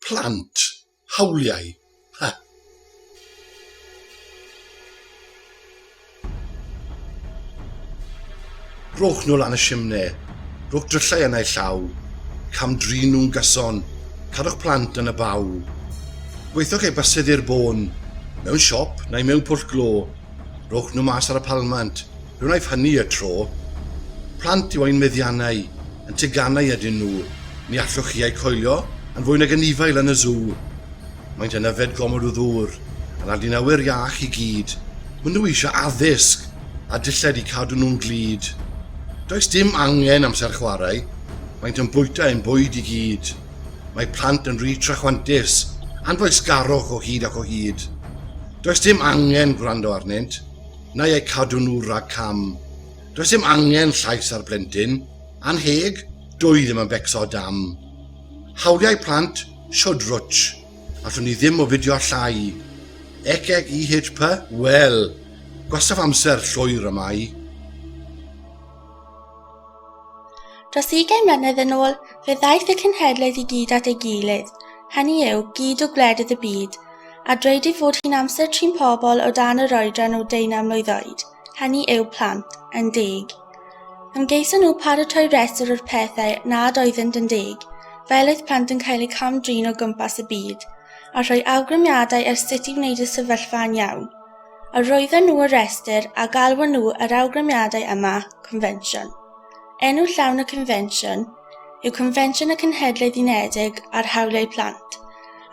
Plant. Hawliau. Ha. Rhowch nhw lan y simne. Rhowch dryllau yn eu llaw. Cam-drin nhw'n gyson. Cadwch plant yn y baw. Gweithiwch eu bysedd i'r bôn. Mewn siop neu mewn pwll glo. Rhowch nhw mas ar y palmant. Fe wnaiff hynny y tro. Plant yw ein meddiannau, yn teganau ydyn nhw. Ni allwch chi eu coelio, yn fwy nag anifail yn y sw. Maent yn yfed gormod o ddŵr, yn adlu'n awyr iach i gyd. Maen nhw eisiau addysg, a dillad i cadw nhw'n glyd. Does dim angen amser chwarae, maent yn bwyta ein bwyd i gyd. Mae plant yn rhy trachwantus, anfoesgarwch o hyd ac o hyd. Does dim angen gwrando arnynt, neu eu cadw nhw rhag cam. Does dim angen llais ar blentyn, annheg, dwy ddim yn becso dam. Hawliau plant, shwd rwtsh, allwn ni ddim o fideo llai. Ec ec i h p, wel, gwastraff amser llwyr y mae. Dros ugain mlynedd yn ôl, fe ddaeth y cenhedloedd i gyd at ei gilydd, hynny yw, gyd o gwledydd y byd, a dweud ei fod hi'n amser trin pobl o dan yr oedran o deunaw mlwydd oed, hynny yw, plant, yn deg. Ymgeison nhw paratoi rhestr o'r pethau nad oeddynt yn deg, fel oedd plant yn cael eu cam-drin o gwmpas y byd, a rhoi awgrymiadau ar sut i wneud y sefyllfa yn iawn. A roedden nhw y rhestr a galwon nhw yr awgrymiadau yma 'Confensiwn'. Enw llawn y Confensiwn yw Confensiwn y Cenhedloedd Unedig ar Hawliau Plant,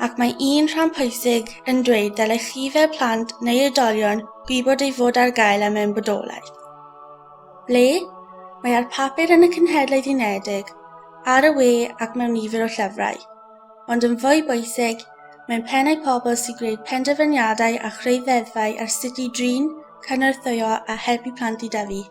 ac mae un rhan pwysig yn dweud dylech chi fel plant neu oedolion gwybod ei fod ar gael a mewn bodolaeth. Ble? Mae ar papur yn y Cenhedloedd Unedig, ar y we ac mewn nifer o llyfrau. Ond yn fwy bwysig, mewn pennau pobl sy'n gwneud penderfyniadau a chreu ddeddfau ar sut i drin, cynorthwyo a helpu plant i dyfu.